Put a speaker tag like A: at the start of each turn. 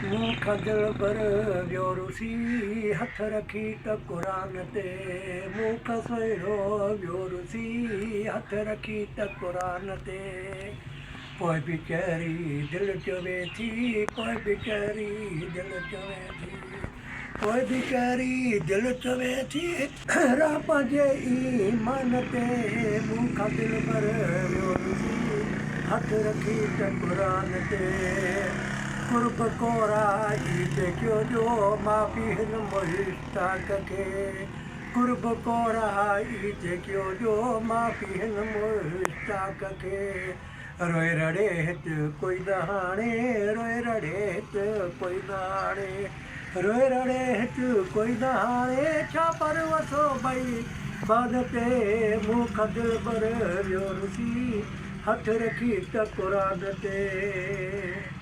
A: مون کان دلبر ويو رسي، هٿ رکي ته قرآن تي. مون کان سهڻو ويو رسي، هٿ رکي ته قرآن تي. پوء به چهري دل چوي ٿي، پوء به چهري دل چوي ٿي، پوء به چهري دل چوي ٿي. رهه پنهنجي ايمان تي، مون کان دلبر ويو رسي، هٿ رکي ته قرآن تي. قرب ڪورائي جيڪيو ڏيو، معافي هن مشتاق کي. قرب ڪورائي جيڪيو ڏيو، معافي هن مشتاق کي. روئي رڙي هت ڪوئي نه هاڻي، روئي رڙي هت ڪوئي نه هاڻي. روئي رڙي هت ڪوئي نه هاڻي، ڇا پروسو بئي مان تي. مون کان دلبر ويو رسي، هٿ رکي ته قرآن تي.